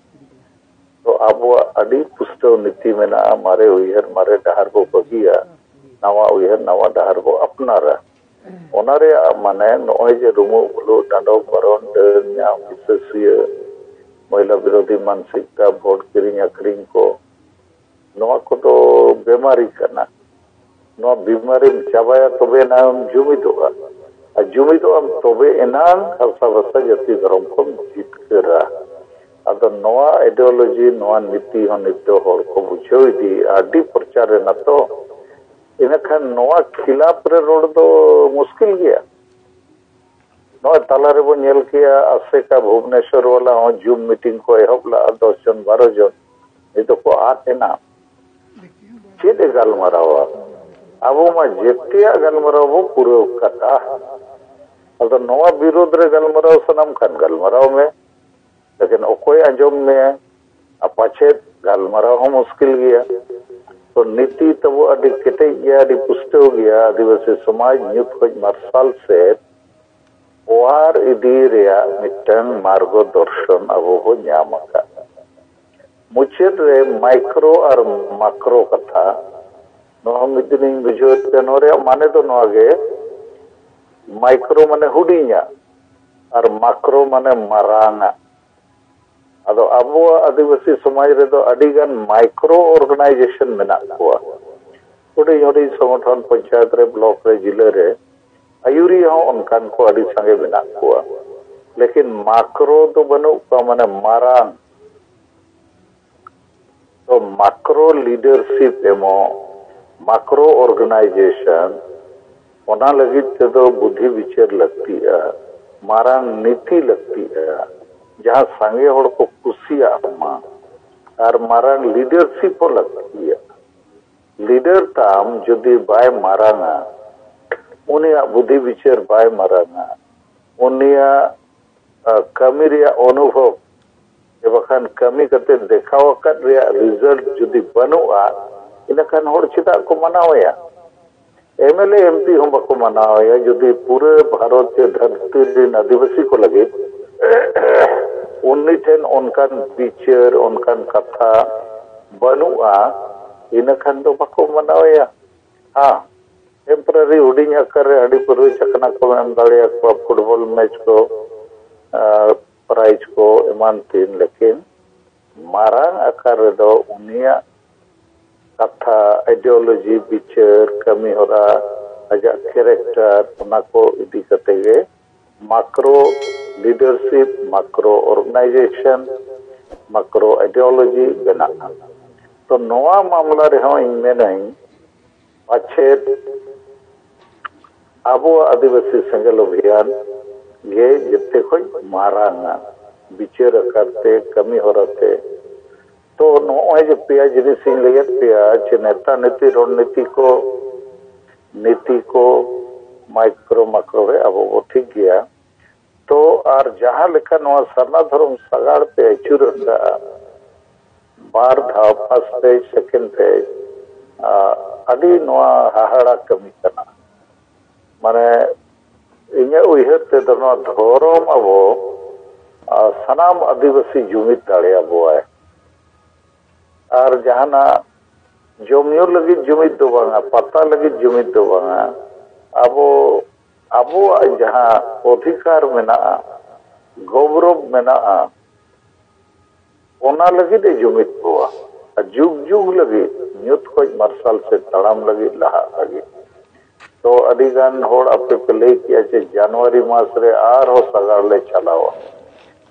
ᱛᱚ, ᱟᱵᱚᱣᱟᱜ ᱟᱹᱰᱤ ᱯᱩᱥᱴᱟᱹᱣ ᱱᱤᱛᱤ ᱢᱮᱱᱟᱜᱼᱟ, ᱢᱟᱨᱮ ᱩᱭᱦᱟᱹᱨ ᱢᱟᱨᱮ ᱰᱟᱦᱟᱨ ᱵᱚ ᱵᱟᱹᱜᱤᱭᱟ, ᱱᱟᱣᱟ ᱩᱭᱦᱟᱹᱨ ᱱᱟᱣᱟ ᱰᱟᱦᱟᱨ ᱵᱚ ᱟᱯᱱᱟᱨᱟ᱾ ᱚᱱᱟ ᱨᱮᱭᱟᱜ ᱢᱟᱱᱮ ᱱᱚᱜᱼᱚᱭ ᱡᱮ ᱨᱩᱢᱩᱜ ᱵᱩᱞᱩᱜ, ᱰᱟᱸᱰᱚᱢ ᱵᱟᱨᱚᱱ, ᱰᱟᱹᱱ ᱧᱟᱢ, ᱦᱤᱥᱟᱹ ᱥᱩᱭᱟᱹ, ᱢᱚᱭᱞᱟ ᱵᱤᱨᱳᱫᱷᱤ ᱢᱟᱱᱥᱤᱠᱛᱟ, ᱵᱷᱳᱴ ᱠᱤᱨᱤᱧ ᱟᱹᱠᱷᱨᱤᱧ ᱠᱚ, ᱱᱚᱣᱟ ᱠᱚᱫᱚ ᱵᱮᱢᱟᱨᱤ ᱠᱟᱱᱟ᱾ ᱱᱚᱣᱟ ᱵᱤᱢᱟᱨᱤᱢ ᱪᱟᱵᱟᱭᱟ, ᱛᱚᱵᱮ ᱮᱱᱟᱝ ᱮᱢ ᱡᱩᱢᱤᱫᱚᱜᱼᱟ᱾ ᱟᱨ ᱡᱩᱢᱤᱫᱚᱜ ᱟᱢ, ᱛᱚᱵᱮ ᱮᱱᱟᱝ ᱦᱟᱥᱟ ᱵᱷᱟᱥᱟ ᱡᱟᱹᱛᱤ ᱫᱷᱚᱨᱚᱢ ᱠᱚᱢ ᱡᱤᱛᱠᱟᱹᱨᱟ᱾ ᱟᱫᱚ ᱱᱚᱣᱟ ideology, ᱱᱚᱣᱟ ᱱᱤᱛᱤ ᱦᱚᱸ ᱱᱤᱛ ᱫᱚ ᱦᱚᱲ ᱠᱚ ᱵᱩᱡᱷᱟᱹᱣ ᱤᱫᱤᱭᱮᱫᱼᱟ, ᱟᱹᱰᱤ ᱯᱨᱚᱪᱟᱨ ᱮᱱᱟ ᱛᱚ᱾ ᱤᱱᱟᱹᱠᱷᱟᱱ ᱱᱚᱣᱟ ᱠᱷᱤᱞᱟᱯ ᱨᱮ ᱨᱚᱲ ᱫᱚ ᱢᱩᱥᱠᱤᱞ ᱜᱮᱭᱟ᱾ ᱱᱚᱜᱼᱚᱭ ᱛᱟᱞᱟ ᱨᱮᱵᱚ ᱧᱮᱞ ᱠᱮᱜᱼᱟ, ᱟᱥᱮᱠᱟ ᱵᱷᱩᱵᱽᱱᱮᱥᱚᱨ ᱵᱟᱞᱟ ᱦᱚᱸ Zoom meeting ᱠᱚ ᱮᱦᱚᱵ ᱞᱟᱜᱼᱟ, ᱫᱚᱥ ᱡᱚᱱ ᱵᱟᱨᱚ ᱡᱚᱱ, ᱱᱤᱛ ᱫᱚᱠᱚ ᱟᱫ ᱮᱱᱟ᱾ ᱪᱮᱫ ᱮ ᱜᱟᱞᱢᱟᱨᱟᱣᱟ? ᱟᱵᱚ ᱢᱟ ᱡᱮᱛᱮᱭᱟᱜ ᱜᱟᱞᱢᱟᱨᱟᱣ ᱵᱚ ᱯᱩᱨᱟᱹᱣ ᱠᱟᱫᱼᱟ᱾ ᱟᱫᱚ ᱱᱚᱣᱟ ᱵᱤᱨᱳᱫᱷ ᱨᱮ ᱜᱟᱞᱢᱟᱨᱟᱣ ᱥᱟᱱᱟᱢ ᱠᱷᱟᱱ ᱜᱟᱞᱢᱟᱨᱟᱣ ᱢᱮ, ᱞᱮᱠᱤᱱ ᱚᱠᱚᱭ ᱟᱸᱡᱚᱢ ᱢᱮᱭᱟ? ᱟᱨ ᱯᱟᱪᱮᱫ ᱜᱟᱞᱢᱟᱨᱟᱣ ᱦᱚᱸ ᱢᱩᱥᱠᱤᱞ ᱜᱮᱭᱟ᱾ ᱛᱚ, ᱱᱤᱛᱤ ᱛᱟᱵᱚ ᱟᱹᱰᱤ ᱠᱮᱴᱮᱡ ᱜᱮᱭᱟ, ᱟᱹᱰᱤ ᱯᱩᱥᱴᱟᱹᱣ ᱜᱮᱭᱟ᱾ ᱟᱹᱫᱤᱵᱟᱹᱥᱤ ᱥᱚᱢᱟᱡᱽ ᱧᱩᱛ ᱠᱷᱚᱱ ᱢᱟᱨᱥᱟᱞ ᱥᱮᱫ ᱚᱣᱟᱨ ᱤᱫᱤ ᱨᱮᱭᱟᱜ ᱢᱤᱫᱴᱟᱝ ᱢᱟᱨᱜᱚ ᱫᱚᱨᱥᱚᱱ ᱟᱵᱚ ᱵᱚ ᱧᱟᱢ ᱟᱠᱟᱫ᱾ ᱢᱩᱪᱟᱹᱫ ᱨᱮ micro ᱟᱨ macro ᱠᱟᱛᱷᱟ, ᱱᱚᱣᱟ ᱢᱤᱫ ᱫᱤᱱᱤᱧ ᱵᱩᱡᱷᱟᱹᱣᱮᱫ ᱯᱮᱭᱟ᱾ ᱱᱚᱣᱟ ᱨᱮᱭᱟᱜ ᱢᱟᱱᱮ ᱫᱚ ᱱᱚᱣᱟ ᱜᱮ, micro ᱢᱟᱱᱮ ᱦᱩᱰᱤᱧᱟᱜ ᱟᱨ macro ᱢᱟᱱᱮ ᱢᱟᱨᱟᱝᱟᱜ᱾ ᱟᱫᱚ ᱟᱵᱚᱣᱟᱜ ᱟᱹᱫᱤᱵᱟᱹᱥᱤ ᱥᱚᱢᱟᱡᱽ ᱨᱮᱫᱚ ᱟᱹᱰᱤ ᱜᱟᱱ ᱢᱟᱭᱠᱨᱳ ᱚᱨᱜᱟᱱᱟᱭᱡᱮᱥᱚᱱ ᱢᱮᱱᱟᱜ ᱠᱚᱣᱟ᱾ ᱦᱩᱰᱤᱧ ᱦᱩᱰᱤᱧ ᱥᱚᱝᱜᱚᱴᱷᱚᱱ, ᱯᱚᱧᱪᱟᱭᱮᱛ ᱨᱮ, ᱵᱞᱚᱠ ᱨᱮ, ᱡᱤᱞᱟᱹ ᱨᱮ ᱟᱹᱭᱩᱨᱤᱭᱟᱹ ᱦᱚᱸ ᱚᱱᱠᱟᱱ ᱠᱚ ᱟᱹᱰᱤ ᱥᱟᱸᱜᱮ ᱢᱮᱱᱟᱜ ᱠᱚᱣᱟ᱾ ᱞᱮᱠᱤᱱ ᱢᱟᱠᱨᱳ ᱫᱚ ᱵᱟᱹᱱᱩᱜ ᱠᱚᱣᱟ, ᱢᱟᱱᱮ ᱢᱟᱨᱟᱝ᱾ ᱛᱚ ᱢᱟᱠᱨᱳ ᱞᱤᱰᱟᱨᱥᱤᱯ ᱮᱢᱚᱜ, ᱢᱟᱠᱨᱳ ᱚᱨᱜᱟᱱᱟᱭᱡᱮᱥᱚᱱ, ᱚᱱᱟ ᱞᱟᱹᱜᱤᱫ ᱛᱮᱫᱚ ᱵᱩᱫᱷᱤ ᱵᱤᱪᱟᱹᱨ ᱞᱟᱹᱠᱛᱤᱜᱼᱟ, ᱢᱟᱨᱟᱝ ᱱᱤᱛᱤ ᱞᱟᱹᱠᱛᱤᱜᱼᱟ, ᱡᱟᱦᱟᱸ ᱥᱟᱸᱜᱮ ᱦᱚᱲ ᱠᱚ ᱠᱩᱥᱤᱭᱟᱜ ᱢᱟ, ᱟᱨ ᱢᱟᱨᱟᱝ ᱞᱤᱰᱟᱨᱥᱤᱯ ᱦᱚᱸ ᱞᱟᱹᱠᱛᱤᱜᱼᱟ᱾ ᱞᱤᱰᱟᱨ ᱛᱟᱢ ᱡᱩᱫᱤ ᱵᱟᱭ ᱢᱟᱨᱟᱝᱟ, ᱩᱱᱤᱭᱟᱜ ᱵᱩᱫᱷᱤ ᱵᱤᱪᱟᱹᱨ ᱵᱟᱭ ᱢᱟᱨᱟᱝᱟ, ᱩᱱᱤᱭᱟᱜ ᱟ, ᱠᱟᱹᱢᱤ ᱨᱮᱭᱟᱜ ᱚᱱᱩᱵᱷᱚᱵ, ᱥᱮ ᱵᱟᱠᱷᱟᱱ ᱠᱟᱹᱢᱤ ᱠᱟᱛᱮ ᱫᱮᱠᱷᱟᱣ ᱟᱠᱟᱫ ᱨᱮᱭᱟᱜ ᱨᱤᱡᱟᱞᱴ ᱡᱩᱫᱤ ᱵᱟᱹᱱᱩᱜᱼᱟ, ᱤᱱᱟᱹᱠᱷᱟᱱ ᱦᱚᱲ ᱪᱮᱫᱟᱜ ᱠᱚ ᱢᱟᱱᱟᱣᱮᱭᱟ? M L A, M P ᱦᱚᱸ ᱵᱟᱠᱚ ᱢᱟᱱᱟᱣᱮᱭᱟ, ᱡᱩᱫᱤ ᱯᱩᱨᱟᱹ ᱵᱷᱟᱨᱚᱛ ᱥᱮ ᱫᱷᱟᱹᱨᱛᱤ ᱨᱮᱱ ᱟᱹᱫᱤᱵᱟᱹᱥᱤ ᱠᱚ ᱞᱟᱹᱜᱤᱫ ᱩᱱᱤ ᱴᱷᱮᱱ ᱚᱱᱠᱟᱱ ᱵᱤᱪᱟᱹᱨ, ᱚᱱᱠᱟᱱ ᱠᱟᱛᱷᱟ ᱵᱟᱹᱱᱩᱜᱼᱟ, ᱤᱱᱟᱹᱠᱷᱟᱱ ᱫᱚ ᱵᱟᱠᱚ ᱢᱟᱱᱟᱣᱮᱭᱟ᱾ ᱦᱮᱸ, ᱴᱮᱢᱯᱳᱨᱟᱨᱤ ᱦᱩᱰᱤᱧ ᱟᱠᱟᱨ ᱨᱮ ᱦᱟᱺᱰᱤ ᱯᱟᱹᱨᱣᱟᱹ ᱪᱟᱠᱷᱱᱟ ᱠᱚ ᱮᱢ ᱫᱟᱲᱮᱭᱟᱠᱚᱣᱟ, ᱯᱷᱩᱴᱵᱚᱞ ᱢᱮᱪ ᱠᱚ, ᱟᱨ ᱯᱨᱟᱭᱤᱡᱽ ᱠᱚ ᱮᱢᱟᱱ ᱛᱮᱱ, ᱞᱮᱠᱤᱱ ᱢᱟᱨᱟᱝ ᱟᱠᱟᱨ ᱨᱮᱫᱚ ᱩᱱᱤᱭᱟᱜ ᱠᱟᱛᱷᱟ, ᱟᱭᱰᱤᱭᱳᱞᱚᱡᱤ, ᱵᱤᱪᱟᱹᱨ, ᱠᱟᱹᱢᱤ ᱦᱚᱨᱟ, ᱟᱡᱟᱜ ᱠᱮᱨᱮᱠᱴᱟᱨ, ᱚᱱᱟ ᱠᱚ ᱤᱫᱤ ᱠᱟᱛᱮ ᱜᱮ ᱢᱟᱠᱨᱳ ᱞᱤᱰᱟᱨᱥᱤᱯ, ᱢᱟᱠᱨᱳ ᱚᱨᱜᱟᱱᱟᱭᱡᱮᱥᱚᱱ, ᱢᱟᱠᱨᱳ ᱟᱭᱰᱤᱭᱳᱞᱚᱡᱤ ᱵᱮᱱᱟᱜᱼᱟ᱾ ᱛᱚ ᱱᱚᱣᱟ ᱢᱟᱢᱞᱟ ᱨᱮᱦᱚᱸ ᱤᱧ ᱢᱮᱱᱟᱹᱧ, ᱯᱟᱪᱮᱫ ᱟᱵᱚᱣᱟᱜ ᱟᱹᱫᱤᱵᱟᱹᱥᱤ ᱥᱮᱸᱜᱮᱞ ᱚᱵᱷᱤᱭᱟᱱ ᱜᱮ ᱡᱮᱛᱮ ᱠᱷᱚᱱ ᱢᱟᱨᱟᱝᱟ, ᱵᱤᱪᱟᱹᱨ ᱟᱠᱟᱨ ᱛᱮ, ᱠᱟᱹᱢᱤ ᱦᱚᱨᱟ ᱛᱮ᱾ ᱛᱚ ᱱᱚᱜᱼᱚᱭ ᱡᱮ ᱯᱮᱭᱟ ᱡᱤᱱᱤᱥ ᱤᱧ ᱞᱟᱹᱭᱟᱫ ᱯᱮᱭᱟ, ᱡᱮ ᱱᱮᱛᱟ ᱱᱤᱛᱤ, ᱨᱚᱱᱱᱤᱛᱤ ᱠᱚ, ᱱᱤᱛᱤ ᱠᱚ, ᱢᱟᱭᱠᱨᱳ ᱢᱟᱠᱨᱳ ᱨᱮ ᱟᱵᱚ ᱵᱚ ᱴᱷᱤᱠ ᱜᱮᱭᱟ᱾ ᱛᱚ ᱟᱨ ᱡᱟᱦᱟᱸ ᱞᱮᱠᱟ ᱱᱚᱣᱟ ᱥᱟᱨᱱᱟ ᱫᱷᱚᱨᱚᱢ ᱥᱟᱜᱟᱲ ᱯᱮ ᱟᱹᱪᱩᱨ ᱟᱠᱟᱫᱼᱟ, ᱵᱟᱨ ᱫᱷᱟᱣ, ᱯᱷᱟᱥᱴ ᱯᱷᱮᱡᱽ, ᱥᱮᱠᱮᱱᱰ ᱯᱷᱮᱡᱽ, ᱟᱹᱰᱤ ᱱᱚᱣᱟ ᱦᱟᱦᱟᱲᱟ ᱠᱟᱹᱢᱤ ᱠᱟᱱᱟ᱾ ᱢᱟᱱᱮ ᱤᱧᱟᱹᱜ ᱩᱭᱦᱟᱹᱨ ᱛᱮᱫᱚ ᱱᱚᱣᱟ ᱫᱷᱚᱨᱚᱢ ᱟᱵᱚ, ᱟᱨ ᱥᱟᱱᱟᱢ ᱟᱹᱫᱤᱵᱟᱹᱥᱤ ᱡᱩᱢᱤᱫ ᱫᱟᱲᱮᱭᱟᱵᱚᱣᱟᱭ᱾ ᱟᱨ ᱡᱟᱦᱟᱱᱟᱜ ᱡᱚᱢ ᱧᱩ ᱞᱟᱹᱜᱤᱫ ᱡᱩᱢᱤᱫ ᱫᱚ ᱵᱟᱝᱟ, ᱯᱟᱛᱟ ᱞᱟᱹᱜᱤᱫ ᱡᱩᱢᱤᱫ ᱫᱚ ᱵᱟᱝᱟ, ᱟᱵᱚ, ᱟᱵᱚᱣᱟᱜ ᱡᱟᱦᱟᱸ ᱚᱫᱷᱤᱠᱟᱨ ᱢᱮᱱᱟᱜᱼᱟ, ᱜᱚᱣᱨᱚᱵ ᱢᱮᱱᱟᱜᱼᱟ, ᱚᱱᱟ ᱞᱟᱹᱜᱤᱫ ᱮ ᱡᱩᱢᱤᱫ ᱠᱚᱣᱟ᱾ ᱟᱨ ᱡᱩᱜᱽ ᱡᱩᱜᱽ ᱞᱟᱹᱜᱤᱫ ᱧᱩᱛ ᱠᱷᱚᱱ ᱢᱟᱨᱥᱟᱞ ᱥᱮᱫ ᱛᱟᱲᱟᱢ ᱞᱟᱹᱜᱤᱫ ᱞᱟᱦᱟᱜ ᱞᱟᱹᱜᱤᱫ᱾ ᱛᱚ ᱟᱹᱰᱤ ᱜᱟᱱ ᱦᱚᱲ ᱟᱯᱮ ᱯᱮ ᱞᱟᱹᱭ ᱠᱮᱜᱼᱟ ᱡᱮ ᱡᱟᱱᱩᱣᱟᱨᱤ ᱢᱟᱥ ᱨᱮ ᱟᱨᱦᱚᱸ ᱥᱟᱜᱟᱲ ᱞᱮ ᱪᱟᱞᱟᱣᱟ᱾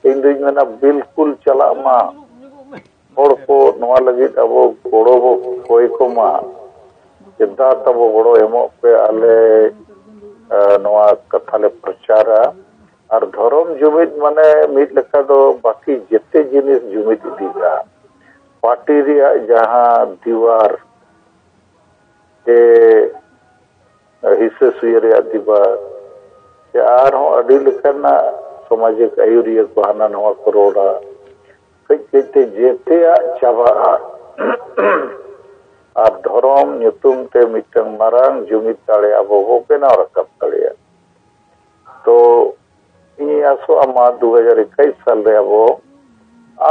ᱤᱧ ᱫᱩᱧ ᱢᱮᱱᱟ ᱵᱤᱞᱠᱩᱞ ᱪᱟᱞᱟᱜ ᱢᱟ᱾ ᱦᱚᱲ ᱠᱚ ᱱᱚᱣᱟ ᱞᱟᱹᱜᱤᱫ ᱟᱵᱚ ᱜᱚᱲᱚ ᱵᱚ ᱠᱚᱭ ᱠᱚᱢᱟ᱾ ᱪᱮᱫᱟᱜ ᱛᱟᱵᱚ ᱜᱚᱲᱚ ᱮᱢᱚᱜ ᱯᱮ, ᱟᱞᱮ ᱱᱚᱣᱟ ᱠᱟᱛᱷᱟ ᱞᱮ ᱯᱨᱚᱪᱟᱨᱟ᱾ ᱟᱨ ᱫᱷᱚᱨᱚᱢ ᱡᱩᱢᱤᱫ ᱢᱟᱱᱮ ᱢᱤᱫ ᱞᱮᱠᱟ ᱫᱚ ᱵᱟᱹᱠᱤ ᱡᱮᱛᱮ ᱡᱤᱱᱤᱥ ᱡᱩᱢᱤᱫ ᱤᱫᱤᱜᱼᱟ᱾ ᱯᱟᱨᱴᱤ ᱨᱮᱭᱟᱜ ᱡᱟᱦᱟᱸ ᱫᱤᱣᱟᱨ ᱥᱮ ᱦᱤᱥᱟᱹ ᱥᱩᱭᱟᱹ ᱨᱮᱭᱟᱜ ᱫᱤᱣᱟᱨ ᱥᱮ ᱟᱨᱦᱚᱸ ᱟᱹᱰᱤ ᱞᱮᱠᱟᱱᱟᱜ ᱥᱟᱢᱟᱡᱤᱠ ᱟᱹᱭᱩᱨᱤᱭᱟᱹ ᱠᱚ ᱦᱟᱱᱟ ᱱᱚᱣᱟ ᱠᱚ ᱨᱚᱲᱟ, ᱠᱟᱹᱡ ᱠᱟᱹᱡ ᱛᱮ ᱡᱮᱛᱮᱭᱟᱜ ᱪᱟᱵᱟᱜᱼᱟ᱾ ᱟᱨ ᱫᱷᱚᱨᱚᱢ ᱧᱩᱛᱩᱢ ᱛᱮ ᱢᱤᱫᱴᱟᱝ ᱢᱟᱨᱟᱝ ᱡᱩᱢᱤᱫ ᱫᱟᱲᱮ ᱟᱵᱚ ᱵᱚ ᱵᱮᱱᱟᱣ ᱨᱟᱠᱟᱵ ᱫᱟᱲᱮᱭᱟᱜᱼᱟ᱾ ᱛᱚ ᱤᱧᱤᱧ ᱟᱥᱚᱜᱼᱟ ᱢᱟ ᱫᱩ ᱦᱟᱡᱟᱨ ᱮᱠᱟᱭᱤᱥ ᱥᱟᱞ ᱨᱮ ᱟᱵᱚ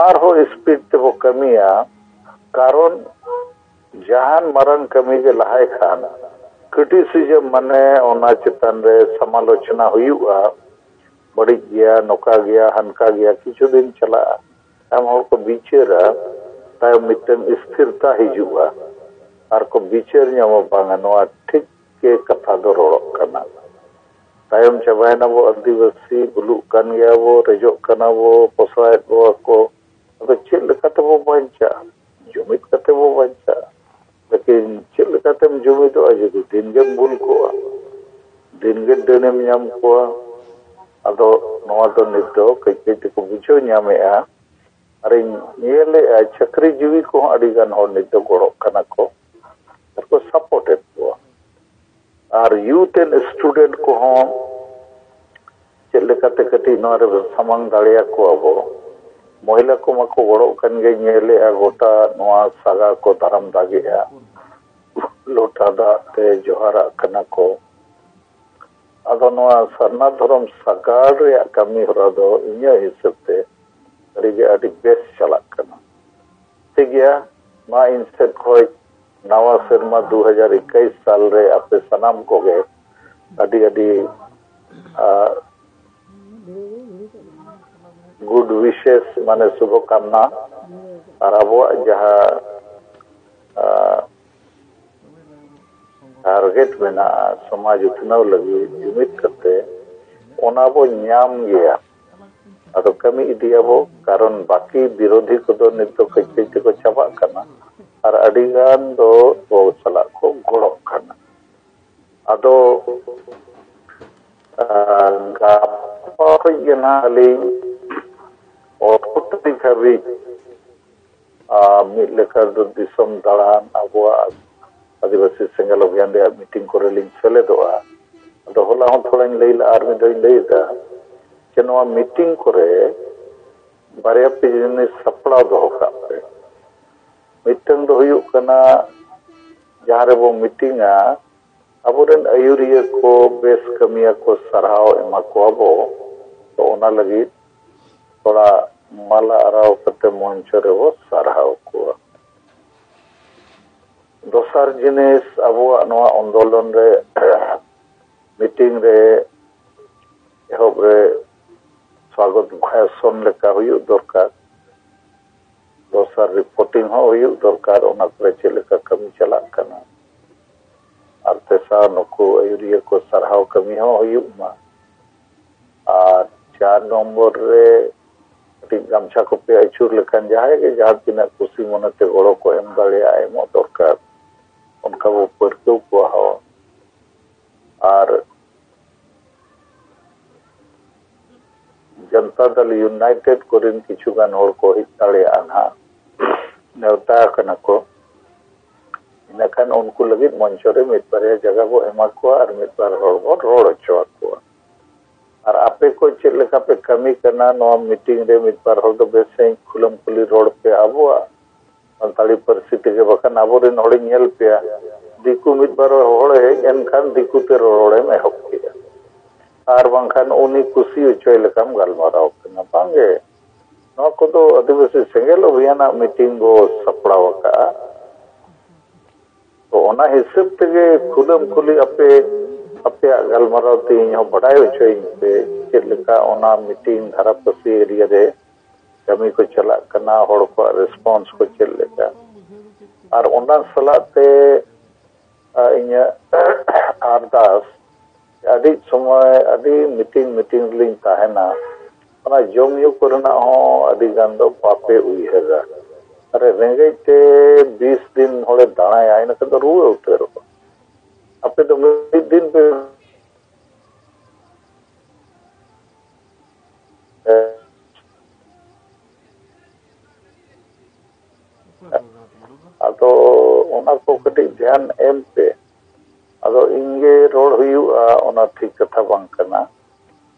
ᱟᱨᱦᱚᱸ ᱥᱯᱤᱰ ᱛᱮᱵᱚ ᱠᱟᱹᱢᱤᱭᱟ᱾ ᱠᱟᱨᱚᱱ ᱡᱟᱦᱟᱱ ᱢᱟᱨᱟᱝ ᱠᱟᱹᱢᱤ ᱜᱮ ᱞᱟᱦᱟᱭ ᱠᱷᱟᱱ ᱠᱨᱤᱴᱤᱥᱤᱡᱚᱢ ᱢᱟᱱᱮ ᱚᱱᱟ ᱪᱮᱛᱟᱱ ᱨᱮ ᱥᱚᱢᱟᱞᱳᱪᱚᱱᱟ ᱦᱩᱭᱩᱜᱼᱟ᱾ ᱵᱟᱹᱲᱤᱡ ᱜᱮᱭᱟ, ᱱᱚᱝᱠᱟ ᱜᱮᱭᱟ, ᱦᱟᱱᱠᱟ ᱜᱮᱭᱟ, ᱠᱤᱪᱷᱩ ᱫᱤᱱ ᱪᱟᱞᱟᱜᱼᱟ᱾ ᱛᱟᱭᱚᱢ ᱦᱚᱲ ᱠᱚ ᱵᱤᱪᱟᱹᱨᱟ, ᱛᱟᱭᱚᱢ ᱢᱤᱫᱴᱟᱝ ᱥᱛᱷᱤᱨᱛᱟ ᱦᱤᱡᱩᱜᱼᱟ᱾ ᱟᱨ ᱠᱚ ᱵᱤᱪᱟᱹᱨ ᱧᱟᱢᱟ, ᱵᱟᱝᱟ ᱱᱚᱣᱟ ᱴᱷᱤᱠ ᱜᱮ ᱠᱟᱛᱷᱟ ᱫᱚ ᱨᱚᱲᱚᱜ ᱠᱟᱱᱟ᱾ ᱛᱟᱭᱚᱢ ᱪᱟᱵᱟᱭᱮᱱᱟ ᱵᱚ ᱟᱹᱫᱤᱵᱟᱹᱥᱤ, ᱵᱩᱞᱩᱜ ᱠᱟᱱ ᱜᱮᱭᱟ ᱵᱚ, ᱨᱮᱡᱚᱜ ᱠᱟᱱᱟ ᱵᱚ, ᱯᱚᱥᱟᱣᱮᱫ ᱵᱚᱣᱟ ᱠᱚ᱾ ᱟᱫᱚ ᱪᱮᱫ ᱞᱮᱠᱟ ᱛᱮᱵᱚ ᱵᱟᱧᱪᱟᱜᱼᱟ? ᱡᱩᱢᱤᱫ ᱠᱟᱛᱮ ᱵᱚ ᱵᱟᱧᱪᱟᱜᱼᱟ᱾ ᱞᱮᱠᱤᱱ ᱪᱮᱫ ᱞᱮᱠᱟᱛᱮᱢ ᱡᱩᱢᱤᱫᱚᱜᱼᱟ ᱡᱩᱫᱤ ᱫᱤᱱ ᱜᱮᱢ ᱵᱩᱞ ᱠᱚᱜᱼᱟ, ᱫᱤᱱ ᱜᱮ ᱰᱟᱹᱱᱮᱢ ᱧᱟᱢ ᱠᱚᱣᱟ? ᱟᱫᱚ ᱱᱚᱣᱟ ᱫᱚ ᱱᱤᱛ ᱫᱚ ᱠᱟᱹᱡ ᱠᱟᱹᱡ ᱛᱮᱠᱚ ᱵᱩᱡᱷᱟᱹᱣ ᱧᱟᱢᱮᱜᱼᱟ᱾ ᱟᱨᱤᱧ ᱧᱮᱞᱮᱜᱼᱟ ᱪᱟᱹᱠᱨᱤ ᱡᱤᱣᱤ ᱠᱚᱦᱚᱸ ᱟᱹᱰᱤ ᱜᱟᱱ ᱦᱚᱲ ᱱᱤᱛ ᱫᱚ ᱜᱚᱲᱚᱜ ᱠᱟᱱᱟ ᱠᱚ ᱟᱨ ᱠᱚ ᱥᱟᱯᱳᱨᱴ ᱮᱫ ᱠᱚᱣᱟ᱾ ᱟᱨ ᱭᱩᱛᱷ ᱮᱱᱰ ᱥᱴᱩᱰᱮᱱᱴ ᱠᱚᱦᱚᱸ ᱪᱮᱫ ᱞᱮᱠᱟᱛᱮ ᱠᱟᱹᱴᱤᱡ ᱱᱚᱣᱟ ᱨᱮ ᱥᱟᱢᱟᱝ ᱫᱟᱲᱮᱭᱟᱠᱚᱣᱟ ᱵᱚ᱾ ᱢᱚᱦᱤᱞᱟ ᱠᱚ ᱢᱟᱠᱚ ᱜᱚᱲᱚᱜ ᱠᱟᱱ ᱜᱮ, ᱧᱮᱞᱮᱜᱼᱟ ᱜᱚᱴᱟ ᱱᱚᱣᱟ ᱥᱟᱜᱟ ᱠᱚ ᱫᱟᱨᱟᱢ ᱫᱟᱜᱮᱜᱼᱟ, ᱞᱚᱴᱟ ᱫᱟᱜ ᱛᱮ ᱡᱚᱦᱟᱨᱟᱜ ᱠᱟᱱᱟ ᱠᱚ᱾ ᱟᱫᱚ ᱱᱚᱣᱟ ᱥᱟᱨᱱᱟ ᱫᱷᱚᱨᱚᱢ ᱥᱟᱜᱟᱲ ᱨᱮᱭᱟᱜ ᱠᱟᱹᱢᱤ ᱦᱚᱨᱟ ᱫᱚ ᱤᱧᱟᱹᱜ ᱦᱤᱥᱟᱹᱵ ᱛᱮ ᱟᱹᱰᱤᱜᱮ ᱟᱹᱰᱤ ᱵᱮᱥ ᱪᱟᱞᱟᱜ ᱠᱟᱱᱟ᱾ ᱴᱷᱤᱠ ᱜᱮᱭᱟ, ᱢᱟ ᱤᱧ ᱥᱮᱫ ᱠᱷᱚᱱ ᱱᱟᱣᱟ ᱥᱮᱨᱢᱟ ᱫᱩ ᱦᱟᱡᱟᱨ ᱮᱠᱟᱭᱤᱥ ᱥᱟᱞ ᱨᱮ ᱟᱯᱮ ᱥᱟᱱᱟᱢ ᱠᱚᱜᱮ ᱟᱹᱰᱤ ᱟᱹᱰᱤ, ᱟᱨ ᱜᱩᱰ ᱣᱤᱥᱮᱥ, ᱢᱟᱱᱮ ᱥᱩᱵᱷᱚᱠᱟᱢᱱᱟ, ᱟᱨ ᱟᱵᱚᱣᱟᱜ ᱡᱟᱦᱟᱸ ᱴᱟᱨᱜᱮᱴ ᱢᱮᱱᱟᱜᱼᱟ ᱥᱚᱢᱟᱡᱽ ᱩᱛᱱᱟᱹᱣ ᱞᱟᱹᱜᱤᱫ ᱡᱩᱢᱤᱫ ᱠᱟᱛᱮ, ᱚᱱᱟ ᱵᱚ ᱧᱟᱢ ᱜᱮᱭᱟ᱾ ᱟᱫᱚ ᱠᱟᱹᱢᱤ ᱤᱫᱤᱭᱟᱵᱚ, ᱠᱟᱨᱚᱱ ᱵᱟᱹᱠᱤ ᱵᱤᱨᱳᱫᱷᱤ ᱠᱚᱫᱚ ᱱᱤᱛ ᱫᱚ ᱠᱟᱹᱡ ᱠᱟᱹᱡ ᱛᱮᱠᱚ ᱪᱟᱵᱟᱜ ᱠᱟᱱᱟ, ᱟᱨ ᱟᱹᱰᱤ ᱜᱟᱱ ᱫᱚ ᱟᱵᱚ ᱥᱟᱞᱟᱜ ᱠᱚ ᱜᱚᱲᱚᱜ ᱠᱟᱱᱟ᱾ ᱟᱫᱚ ᱟᱨ ᱜᱟᱯᱟ ᱠᱷᱚᱡ ᱜᱮ ᱱᱟᱦᱟᱜ ᱟᱹᱞᱤᱧ ᱚᱴᱷᱨᱚ ᱛᱟᱹᱨᱤᱠᱷ ᱦᱟᱹᱵᱤᱡ, ᱟᱨ ᱢᱤᱫ ᱞᱮᱠᱟ ᱫᱚ ᱫᱤᱥᱚᱢ ᱫᱟᱬᱟᱱ, ᱟᱵᱚᱣᱟᱜ ᱟᱹᱫᱤᱵᱟᱹᱥᱤ ᱥᱮᱸᱜᱮᱞ ᱚᱵᱷᱤᱭᱟᱱ ᱨᱮᱭᱟᱜ ᱢᱤᱴᱤᱝ ᱠᱚᱨᱮ ᱞᱤᱧ ᱥᱮᱞᱮᱫᱚᱜᱼᱟ᱾ ᱟᱫᱚ ᱦᱚᱞᱟ ᱦᱚᱸ ᱛᱷᱚᱲᱟᱧ ᱞᱟᱹᱭ ᱞᱮᱫᱼᱟ, ᱟᱨ ᱢᱤᱫ ᱫᱷᱟᱣ ᱤᱧ ᱞᱟᱹᱭ ᱮᱫᱟ ᱡᱮ ᱱᱚᱣᱟ ᱢᱤᱴᱤᱝ ᱠᱚᱨᱮ ᱵᱟᱨᱭᱟ ᱯᱮ ᱡᱤᱱᱤᱥ ᱥᱟᱯᱲᱟᱣ ᱫᱚᱦᱚ ᱠᱟᱜ ᱯᱮ᱾ ᱢᱤᱫᱴᱟᱝ ᱫᱚ ᱦᱩᱭᱩᱜ ᱠᱟᱱᱟ, ᱡᱟᱦᱟᱸ ᱨᱮᱵᱚ ᱢᱤᱴᱤᱝᱟ, ᱟᱵᱚᱨᱮᱱ ᱟᱹᱭᱩᱨᱤᱭᱟᱹ ᱠᱚ ᱵᱮᱥ ᱠᱟᱹᱢᱤᱭᱟᱹ ᱠᱚ ᱥᱟᱨᱦᱟᱣ ᱮᱢᱟ ᱠᱚᱣᱟ ᱵᱚ᱾ ᱛᱚ ᱚᱱᱟ ᱞᱟᱹᱜᱤᱫ ᱛᱷᱚᱲᱟ ᱢᱟᱞᱟ ᱟᱨᱟᱣ ᱠᱟᱛᱮ ᱢᱚᱧᱪᱚ ᱨᱮᱵᱚ ᱥᱟᱨᱦᱟᱣ ᱠᱚᱣᱟ᱾ ᱫᱚᱥᱟᱨ ᱡᱤᱱᱤᱥ, ᱟᱵᱚᱣᱟᱜ ᱱᱚᱣᱟ ᱟᱱᱫᱳᱞᱚᱱ ᱨᱮ ᱢᱤᱴᱤᱝ ᱨᱮ ᱮᱦᱚᱵ ᱨᱮ ᱥᱣᱟᱜᱚᱛ ᱵᱷᱟᱥᱚᱱ ᱞᱮᱠᱟ ᱦᱩᱭᱩᱜ ᱫᱚᱨᱠᱟᱨ᱾ ᱫᱚᱥᱟᱨ ᱨᱤᱯᱳᱨᱴᱤᱝ ᱦᱚᱸ ᱦᱩᱭᱩᱜ ᱫᱚᱨᱠᱟᱨ, ᱚᱱᱟ ᱠᱚᱨᱮ ᱪᱮᱫ ᱞᱮᱠᱟ ᱠᱟᱹᱢᱤ ᱪᱟᱞᱟᱜ ᱠᱟᱱᱟ᱾ ᱟᱨ ᱛᱮᱥᱟᱨ, ᱱᱩᱠᱩ ᱟᱹᱭᱩᱨᱤᱭᱟᱹ ᱠᱚ ᱥᱟᱨᱦᱟᱣ ᱠᱟᱹᱢᱤ ᱦᱚᱸ ᱦᱩᱭᱩᱜ ᱢᱟ᱾ ᱟᱨ ᱪᱟᱨ ᱱᱚᱢᱵᱚᱨ ᱨᱮ ᱠᱟᱹᱴᱤᱡ ᱜᱟᱢᱪᱷᱟ ᱠᱚᱯᱮ ᱟᱹᱪᱩᱨ ᱞᱮᱠᱷᱟᱱ, ᱡᱟᱦᱟᱸᱭ ᱜᱮ ᱡᱟᱦᱟᱸ ᱛᱤᱱᱟᱹᱜ ᱠᱩᱥᱤ ᱢᱚᱱᱮᱛᱮ ᱜᱚᱲᱚ ᱠᱚ ᱮᱢ ᱫᱟᱲᱮᱭᱟᱜᱼᱟ, ᱮᱢᱚᱜ ᱫᱚᱨᱠᱟᱨ, ᱚᱱᱠᱟ ᱵᱚ ᱯᱟᱹᱨᱠᱟᱹᱣ ᱠᱚᱣᱟ ᱦᱚᱸ᱾ ᱟᱨ ᱡᱚᱱᱛᱟ ᱫᱚᱞ ᱤᱭᱩᱱᱟᱭᱴᱮᱰ ᱠᱚᱨᱮᱱ ᱠᱤᱪᱷᱩ ᱜᱟᱱ ᱦᱚᱲ ᱠᱚ ᱦᱮᱡ ᱫᱟᱲᱮᱭᱟᱜᱼᱟ ᱱᱟᱦᱟᱜ, ᱱᱮᱣᱛᱟ ᱟᱠᱟᱱᱟ ᱠᱚ᱾ ᱤᱱᱟᱹᱠᱷᱟᱱ ᱩᱱᱠᱩ ᱞᱟᱹᱜᱤᱫ ᱢᱚᱧᱪᱚ ᱨᱮ ᱢᱤᱫ ᱵᱟᱨᱭᱟ ᱡᱟᱭᱜᱟ ᱵᱚ ᱮᱢᱟ ᱠᱚᱣᱟ ᱟᱨ ᱢᱤᱫ ᱵᱟᱨ ᱦᱚᱲ ᱵᱚ ᱨᱚᱲ ᱦᱚᱪᱚ ᱟᱠᱚᱣᱟ᱾ ᱟᱨ ᱟᱯᱮ ᱠᱚ ᱪᱮᱫ ᱞᱮᱠᱟ ᱯᱮ ᱠᱟᱹᱢᱤ ᱠᱟᱱᱟ ᱱᱚᱣᱟ ᱢᱤᱴᱤᱝ ᱨᱮ, ᱢᱤᱫ ᱵᱟᱨ ᱦᱚᱲ ᱫᱚ ᱵᱮᱥ ᱥᱟᱺᱦᱤᱡ ᱠᱷᱩᱞᱟᱹᱢ ᱠᱷᱩᱞᱤ ᱨᱚᱲ ᱯᱮ ᱟᱵᱚᱣᱟᱜ ᱥᱟᱱᱛᱟᱲᱤ ᱯᱟᱹᱨᱥᱤ ᱛᱮᱜᱮ, ᱵᱟᱠᱷᱟᱱ ᱟᱵᱚᱨᱮᱱ ᱦᱚᱲᱤᱧ ᱧᱮᱞ ᱯᱮᱭᱟ, ᱫᱤᱠᱩ ᱢᱤᱫ ᱵᱟᱨ ᱦᱚᱲ ᱦᱮᱡ ᱮᱱᱠᱷᱟᱱ ᱫᱤᱠᱩ ᱛᱮ ᱨᱚᱲᱮᱢ ᱮᱦᱚᱵ ᱠᱮᱫᱼᱟ, ᱟᱨ ᱵᱟᱝᱠᱷᱟᱱ ᱩᱱᱤ ᱠᱩᱥᱤ ᱦᱚᱪᱚᱭ ᱞᱮᱠᱟᱢ ᱜᱟᱞᱢᱟᱨᱟᱣ ᱠᱟᱱᱟ᱾ ᱵᱟᱝᱜᱮ, ᱱᱚᱣᱟ ᱠᱚᱫᱚ ᱟᱹᱫᱤᱵᱟᱹᱥᱤ ᱥᱮᱸᱜᱮᱞ ᱚᱵᱷᱤᱭᱟᱱᱟᱜ ᱢᱤᱴᱤᱝ ᱵᱚ ᱥᱟᱯᱲᱟᱣ ᱟᱠᱟᱫᱼᱟ᱾ ᱛᱚ ᱚᱱᱟ ᱦᱤᱥᱟᱹᱵ ᱛᱮᱜᱮ ᱠᱷᱩᱞᱟᱹᱢ ᱠᱷᱩᱞᱤ ᱟᱯᱮ ᱟᱯᱮᱭᱟᱜ ᱜᱟᱞᱢᱟᱨᱟᱣ ᱛᱮ ᱤᱧ ᱦᱚᱸ ᱵᱟᱰᱟᱭ ᱦᱚᱪᱚᱭᱤᱧ ᱯᱮ, ᱪᱮᱫ ᱞᱮᱠᱟ ᱚᱱᱟ ᱢᱤᱴᱤᱝ ᱫᱷᱟᱨᱟᱯᱟᱥᱤ ᱮᱨᱤᱭᱟ ᱨᱮ ᱠᱟᱹᱢᱤ ᱠᱚ ᱪᱟᱞᱟᱜ ᱠᱟᱱᱟ, ᱦᱚᱲ ᱠᱚᱣᱟᱜ ᱨᱮᱥᱯᱚᱱᱥ ᱠᱚ ᱪᱮᱫ ᱞᱮᱠᱟ᱾ ᱟᱨ ᱚᱱᱟ ᱥᱟᱞᱟᱜ ᱛᱮ, ᱟ, ᱤᱧᱟᱹᱜ ᱟᱨᱫᱟᱥ, ᱟᱹᱰᱤ ᱥᱚᱢᱚᱭ ᱟᱹᱰᱤ ᱢᱤᱴᱤᱝ ᱢᱤᱴᱤᱝ ᱨᱮᱞᱤᱧ ᱛᱟᱦᱮᱱᱟ, ᱚᱱᱟ ᱡᱚᱢ ᱧᱩ ᱠᱚᱨᱮᱱᱟᱜ ᱦᱚᱸ ᱟᱹᱰᱤ ᱜᱟᱱ ᱫᱚ ᱵᱟᱯᱮ ᱩᱭᱦᱟᱹᱨᱟ᱾ ᱟᱨᱮ, ᱨᱮᱸᱜᱮᱡ ᱛᱮ ᱵᱤᱥ ᱫᱤᱱ ᱦᱚᱲᱮ ᱫᱟᱬᱟᱭᱟ, ᱤᱱᱟᱹ ᱠᱷᱟᱱ ᱫᱚ ᱨᱩᱣᱟᱹ ᱩᱛᱟᱹᱨᱚᱜᱼᱟ᱾ ᱟᱯᱮ ᱫᱚ ᱢᱤᱫ ᱫᱤᱱ ᱯᱮ ᱟᱫᱚ ᱚᱱᱟ ᱠᱚ ᱠᱟᱹᱴᱤᱡ ᱫᱷᱮᱭᱟᱱ ᱮᱢ ᱯᱮ᱾ ᱟᱫᱚ ᱤᱧ ᱜᱮ ᱨᱚᱲ ᱦᱩᱭᱩᱜᱼᱟ, ᱚᱱᱟ ᱴᱷᱤᱠ ᱠᱟᱛᱷᱟ ᱵᱟᱝ ᱠᱟᱱᱟ᱾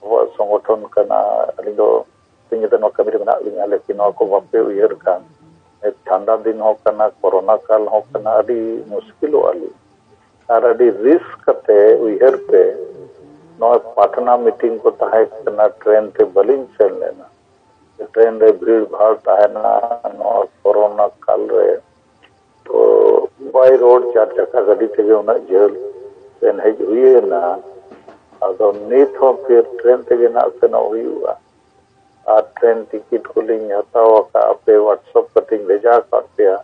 ᱟᱵᱚᱣᱟᱜ ᱥᱚᱝᱜᱚᱴᱷᱚᱱ ᱠᱟᱱᱟ, ᱟᱹᱞᱤᱧ ᱫᱚ ᱛᱮᱦᱮᱧ ᱫᱚ ᱱᱚᱣᱟ ᱠᱟᱹᱢᱤ ᱨᱮ ᱢᱮᱱᱟᱜ ᱞᱤᱧᱟ, ᱞᱮᱠᱤᱱ ᱱᱚᱣᱟ ᱠᱚ ᱵᱟᱯᱮ ᱩᱭᱦᱟᱹᱨ ᱠᱷᱟᱱ, ᱴᱷᱟᱱᱰᱟ ᱫᱤᱱ ᱦᱚᱸ ᱠᱟᱱᱟ, ᱠᱚᱨᱳᱱᱟ ᱠᱟᱞ ᱦᱚᱸ ᱠᱟᱱᱟ, ᱟᱹᱰᱤ ᱢᱩᱥᱠᱤᱞᱚᱜᱼᱟ ᱞᱤᱧ᱾ ᱟᱨ ᱟᱹᱰᱤ ᱨᱤᱥᱠ ᱠᱟᱛᱮ ᱩᱭᱦᱟᱹᱨ ᱯᱮ, ᱱᱚᱣᱟ ᱯᱟᱴᱱᱟ ᱢᱤᱴᱤᱝ ᱠᱚ ᱛᱟᱦᱮᱸ ᱠᱟᱱᱟ, ᱴᱨᱮᱱ ᱛᱮ ᱵᱟᱹᱞᱤᱧ ᱥᱮᱱ ᱞᱮᱱᱟ᱾ ᱴᱨᱮᱱ ᱨᱮ ᱵᱷᱤᱲ ᱵᱷᱟᱲ ᱛᱟᱦᱮᱱᱟ, ᱱᱚᱣᱟ ᱠᱚᱨᱳᱱᱟ ᱠᱟᱞ ᱨᱮ ᱛᱚ ᱵᱟᱭ ᱨᱳᱰ ᱪᱟᱨ ᱪᱟᱠᱟ ᱜᱟᱹᱰᱤ ᱛᱮᱜᱮ ᱩᱱᱟᱹᱜ ᱡᱷᱟᱹᱞ ᱥᱮᱱ ᱦᱮᱡ ᱦᱩᱭᱮᱱᱟ᱾ ᱟᱫᱚ ᱱᱤᱛ ᱦᱚᱸ ᱯᱷᱤᱨ ᱴᱨᱮᱱ ᱛᱮᱜᱮ ᱱᱟᱜ ᱥᱮᱱᱚᱜ ᱦᱩᱭᱩᱜᱼᱟ᱾ ᱟᱨ ᱴᱨᱮᱱ ᱴᱤᱠᱤᱴ ᱠᱚᱞᱤᱧ ᱦᱟᱛᱟᱣ ᱟᱠᱟᱫ, ᱟᱯᱮ WhatsApp ᱠᱟᱛᱮᱧ ᱵᱷᱮᱡᱟ ᱟᱠᱟᱫ ᱯᱮᱭᱟ,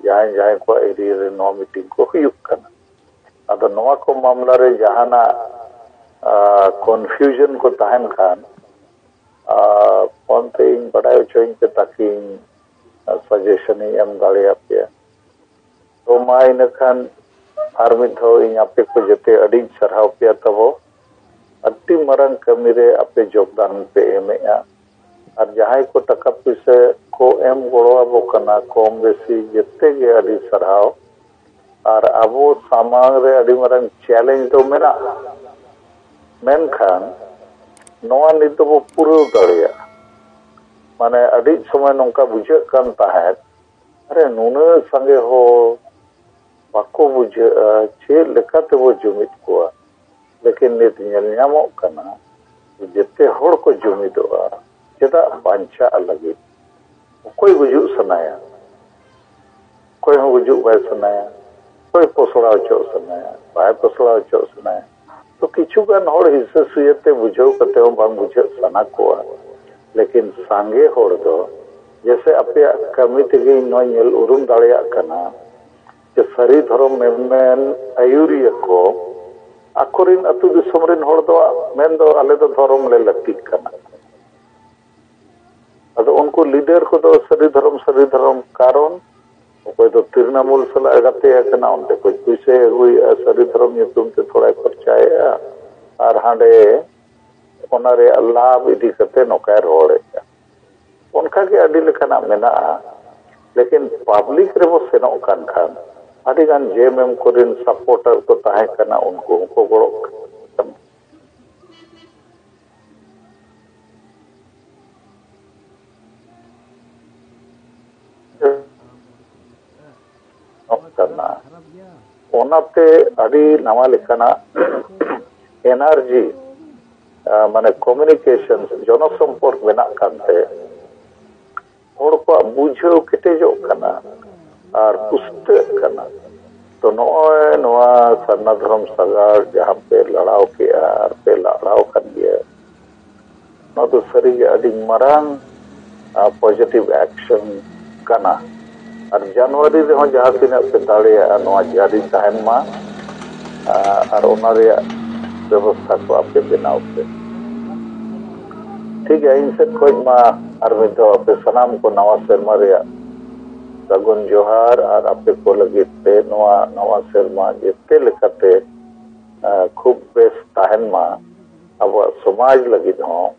ᱡᱟᱦᱟᱸᱭ ᱡᱟᱦᱟᱸᱭ ᱠᱚᱣᱟᱜ ᱮᱨᱤᱭᱟ ᱨᱮ ᱱᱚᱣᱟ ᱢᱤᱴᱤᱝ ᱠᱚ ᱦᱩᱭᱩᱜ ᱠᱟᱱᱟ᱾ ᱟᱫᱚ ᱱᱚᱣᱟ ᱠᱚ ᱢᱟᱢᱞᱟ ᱨᱮ ᱡᱟᱦᱟᱱᱟᱜ ᱠᱚᱱᱯᱷᱤᱭᱩᱡᱚᱱ ᱠᱚ ᱛᱟᱦᱮᱱ ᱠᱷᱟᱱ, ᱟᱨ ᱯᱷᱳᱱ ᱛᱮ ᱤᱧ ᱵᱟᱰᱟᱭ ᱦᱚᱪᱚᱧ ᱯᱮ, ᱛᱟᱠᱤᱧ ᱥᱟᱡᱮᱥᱚᱱ ᱤᱧ ᱮᱢ ᱫᱟᱲᱮᱭᱟᱯᱮᱭᱟ᱾ ᱛᱚ ᱢᱟ ᱤᱱᱟᱹᱠᱷᱟᱱ ᱟᱨ ᱢᱤᱫ ᱫᱷᱟᱣ ᱤᱧ ᱟᱯᱮ ᱠᱚ ᱡᱮᱛᱮ ᱟᱹᱰᱤᱧ ᱥᱟᱨᱦᱟᱣ ᱯᱮᱭᱟ ᱛᱟᱵᱚ᱾ ᱟᱹᱰᱤ ᱢᱟᱨᱟᱝ ᱠᱟᱹᱢᱤ ᱨᱮ ᱟᱯᱮ ᱡᱳᱜᱽᱫᱟᱱ ᱯᱮ ᱮᱢᱮᱜᱼᱟ᱾ ᱟᱨ ᱡᱟᱦᱟᱸᱭ ᱠᱚ ᱴᱟᱠᱟ ᱯᱩᱭᱥᱟᱹ ᱠᱚ ᱮᱢ ᱜᱚᱲᱚ ᱟᱵᱚ ᱠᱟᱱᱟ, ᱠᱚᱢ ᱵᱮᱥᱤ ᱡᱮᱛᱮ ᱜᱮ ᱟᱹᱰᱤ ᱥᱟᱨᱦᱟᱣ᱾ ᱟᱨ ᱟᱵᱚ ᱥᱟᱢᱟᱝ ᱨᱮ ᱟᱹᱰᱤ ᱢᱟᱨᱟᱝ ᱪᱮᱞᱮᱧᱡᱽ ᱫᱚ ᱢᱮᱱᱟᱜᱼᱟ, ᱢᱮᱱᱠᱷᱟᱱ ᱱᱚᱣᱟ ᱱᱤᱛ ᱫᱚᱵᱚ ᱯᱩᱨᱟᱹᱣ ᱫᱟᱲᱮᱭᱟᱜᱼᱟ᱾ ᱢᱟᱱᱮ ᱟᱹᱰᱤ ᱥᱚᱢᱚᱭ ᱱᱚᱝᱠᱟ ᱵᱩᱡᱷᱟᱹᱜ ᱠᱟᱱ ᱛᱟᱦᱮᱸᱫ, ᱟᱨᱮ ᱱᱩᱱᱟᱹᱜ ᱥᱟᱸᱜᱮ ᱦᱚᱲ ᱵᱟᱠᱚ ᱵᱩᱡᱷᱟᱹᱜᱼᱟ, ᱪᱮᱫ ᱞᱮᱠᱟ ᱛᱮᱵᱚ ᱡᱩᱢᱤᱫ ᱠᱚᱣᱟ? ᱞᱮᱠᱤᱱ ᱱᱤᱛ ᱧᱮᱞ ᱧᱟᱢᱚᱜ ᱠᱟᱱᱟ, ᱡᱮᱛᱮ ᱦᱚᱲ ᱠᱚ ᱡᱩᱢᱤᱫᱚᱜᱼᱟ᱾ ᱪᱮᱫᱟᱜ? ᱵᱟᱧᱪᱟᱜ ᱞᱟᱹᱜᱤᱫ᱾ ᱚᱠᱚᱭ ᱜᱩᱡᱩᱜ ᱥᱟᱱᱟᱭᱟ? ᱚᱠᱚᱭ ᱦᱚᱸ ᱜᱩᱡᱩᱜ ᱵᱟᱭ ᱥᱟᱱᱟᱭᱟ᱾ ᱚᱠᱚᱭ ᱯᱚᱥᱲᱟ ᱦᱚᱪᱚᱜ ᱥᱟᱱᱟᱭᱟ? ᱵᱟᱭ ᱯᱚᱥᱲᱟ ᱦᱚᱪᱚᱜ ᱥᱟᱱᱟᱭᱟ᱾ ᱛᱚ ᱠᱤᱪᱷᱩ ᱜᱟᱱ ᱦᱚᱲ ᱦᱤᱥᱟᱹ ᱥᱩᱭᱟᱹ ᱛᱮ ᱵᱩᱡᱷᱟᱹᱣ ᱠᱟᱛᱮ ᱦᱚᱸ ᱵᱟᱝ ᱵᱩᱡᱷᱟᱹᱜ ᱥᱟᱱᱟ ᱠᱚᱣᱟ, ᱞᱮᱠᱤᱱ ᱥᱟᱸᱜᱮ ᱦᱚᱲ ᱫᱚ ᱡᱮᱥᱮ ᱟᱯᱮᱭᱟᱜ ᱠᱟᱹᱢᱤ ᱛᱮᱜᱮ ᱤᱧ ᱱᱚᱣᱟ ᱧᱮᱞ ᱩᱨᱩᱢ ᱫᱟᱲᱮᱭᱟᱜ ᱠᱟᱱᱟ ᱡᱮ ᱥᱟᱹᱨᱤ ᱫᱷᱚᱨᱚᱢ ᱢᱮᱢᱮᱱ ᱟᱹᱭᱩᱨᱤᱭᱟᱹ ᱠᱚ ᱟᱠᱚᱨᱮᱱ ᱟᱹᱛᱩ ᱫᱤᱥᱚᱢ ᱨᱮᱱ ᱦᱚᱲ ᱫᱚ ᱢᱮᱱ ᱫᱚ ᱟᱞᱮ ᱫᱚ ᱫᱷᱚᱨᱚᱢ ᱞᱮ ᱞᱟᱹᱠᱛᱤᱜ ᱠᱟᱱᱟ᱾ ᱟᱫᱚ ᱩᱱᱠᱩ ᱞᱤᱰᱟᱨ ᱠᱚᱫᱚ ᱥᱟᱹᱨᱤ ᱫᱷᱚᱨᱚᱢ, ᱥᱟᱹᱨᱤ ᱫᱷᱚᱨᱚᱢ, ᱠᱟᱨᱚᱱ ᱚᱠᱚᱭ ᱫᱚ ᱛᱨᱤᱱᱟᱢᱩᱞ ᱥᱟᱞᱟᱜ ᱮ ᱜᱟᱛᱮ ᱟᱠᱟᱱᱟ, ᱚᱱᱛᱮ ᱠᱷᱚᱱ ᱯᱩᱭᱥᱟᱹᱭ ᱟᱹᱜᱩᱭᱮᱫᱼᱟ, ᱥᱟᱹᱨᱤ ᱫᱷᱚᱨᱚᱢ ᱧᱩᱛᱩᱢ ᱛᱮ ᱛᱷᱚᱲᱟᱭ ᱠᱷᱚᱨᱪᱟᱭᱮᱫᱼᱟ, ᱟᱨ ᱦᱟᱸᱰᱮ ᱚᱱᱟ ᱨᱮᱭᱟᱜ ᱞᱟᱵᱷ ᱤᱫᱤ ᱠᱟᱛᱮ ᱱᱚᱝᱠᱟᱭ ᱨᱚᱲᱮᱫᱼᱟ᱾ ᱚᱱᱠᱟ ᱜᱮ ᱟᱹᱰᱤ ᱞᱮᱠᱟᱱᱟᱜ ᱢᱮᱱᱟᱜᱼᱟ᱾ ᱞᱮᱠᱤᱱ ᱯᱟᱵᱽᱞᱤᱠ ᱨᱮᱵᱚ ᱥᱮᱱᱚᱜ ᱠᱟᱱ ᱠᱷᱟᱱ, ᱟᱹᱰᱤ ᱜᱟᱱ ᱡᱮ ᱮᱢ ᱮᱢ ᱠᱚᱨᱮᱱ ᱥᱟᱯᱳᱨᱴᱟᱨ ᱠᱚ ᱛᱟᱦᱮᱸ ᱠᱟᱱᱟ, ᱩᱱᱠᱩ ᱦᱚᱸᱠᱚ ᱜᱚᱲᱚᱜ ᱠᱟᱱᱟ᱾ ᱠᱟᱱᱟ᱾ ᱚᱱᱟᱛᱮ ᱟᱹᱰᱤ ᱱᱟᱣᱟ ᱞᱮᱠᱟᱱᱟᱜ ᱮᱱᱟᱨᱡᱤ, ᱢᱟᱱᱮ ᱠᱚᱢᱤᱭᱩᱱᱤᱠᱮᱥᱚᱱ, ᱡᱚᱱᱚᱥᱚᱢᱯᱚᱨᱠ ᱵᱮᱱᱟᱜ ᱠᱟᱱᱛᱮ ᱦᱚᱲ ᱠᱚᱣᱟᱜ ᱵᱩᱡᱷᱟᱹᱣ ᱠᱮᱴᱮᱡᱚᱜ ᱠᱟᱱᱟ ᱟᱨ ᱯᱩᱥᱴᱟᱹᱜ ᱠᱟᱱᱟ᱾ ᱛᱚ ᱱᱚᱜᱼᱚᱭ ᱱᱚᱣᱟ ᱥᱟᱨᱱᱟ ᱫᱷᱚᱨᱚᱢ ᱥᱟᱜᱟᱲ ᱡᱟᱦᱟᱸ ᱯᱮ ᱞᱟᱲᱟᱣ ᱠᱮᱜᱼᱟ ᱟᱨ ᱯᱮ ᱞᱟᱲᱟᱣ ᱠᱟᱱ ᱜᱮᱭᱟ, ᱱᱚᱣᱟ ᱫᱚ ᱥᱟᱹᱨᱤᱜᱮ ᱟᱹᱰᱤ ᱢᱟᱨᱟᱝ ᱯᱚᱡᱤᱴᱤᱵᱷ ᱮᱠᱥᱚᱱ ᱠᱟᱱᱟ᱾ ᱟᱨ ᱡᱟᱱᱩᱣᱟᱨᱤ ᱨᱮᱦᱚᱸ ᱡᱟᱦᱟᱸ ᱛᱤᱱᱟᱹᱜ ᱯᱮ ᱫᱟᱲᱮᱭᱟᱜᱼᱟ, ᱱᱚᱣᱟ ᱡᱟᱹᱨᱤ ᱛᱟᱦᱮᱱ ᱢᱟ, ᱟᱨ ᱚᱱᱟ ᱨᱮᱭᱟᱜ ᱵᱮᱵᱚᱥᱛᱷᱟ ᱠᱚ ᱟᱯᱮ ᱵᱮᱱᱟᱣ ᱯᱮ᱾ ᱴᱷᱤᱠ ᱜᱮᱭᱟ, ᱤᱧ ᱥᱮᱫ ᱠᱷᱚᱱ ᱢᱟ ᱟᱨ ᱢᱤᱫ ᱫᱷᱟᱣ ᱟᱯᱮ ᱥᱟᱱᱟᱢ ᱠᱚ ᱱᱟᱣᱟ ᱥᱮᱨᱢᱟ ᱨᱮᱭᱟᱜ ᱥᱟᱹᱜᱩᱱ ᱡᱚᱦᱟᱨ, ᱟᱨ ᱟᱯᱮ ᱠᱚ ᱞᱟᱹᱜᱤᱫ ᱛᱮ ᱱᱚᱣᱟ ᱱᱟᱣᱟ ᱥᱮᱨᱢᱟ ᱡᱮᱛᱮ ᱞᱮᱠᱟᱛᱮ ᱟᱸ, ᱠᱷᱩᱵ ᱵᱮᱥ ᱛᱟᱦᱮᱱ ᱢᱟ ᱟᱵᱚᱣᱟᱜ ᱥᱚᱢᱟᱡᱽ ᱞᱟᱹᱜᱤᱫ ᱦᱚᱸ᱾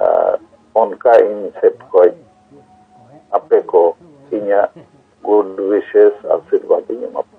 ᱟᱸ, ᱚᱱᱠᱟ ᱤᱧ ᱥᱮᱫ ᱠᱷᱚᱱ ᱟᱯᱮ ᱠᱚ ᱤᱧᱟᱹᱜ ᱜᱩᱰ ᱣᱤᱥᱮᱥ, ᱟᱥᱤᱨᱵᱟᱫᱽ ᱤᱧ ᱮᱢᱟ ᱯᱮᱭᱟ᱾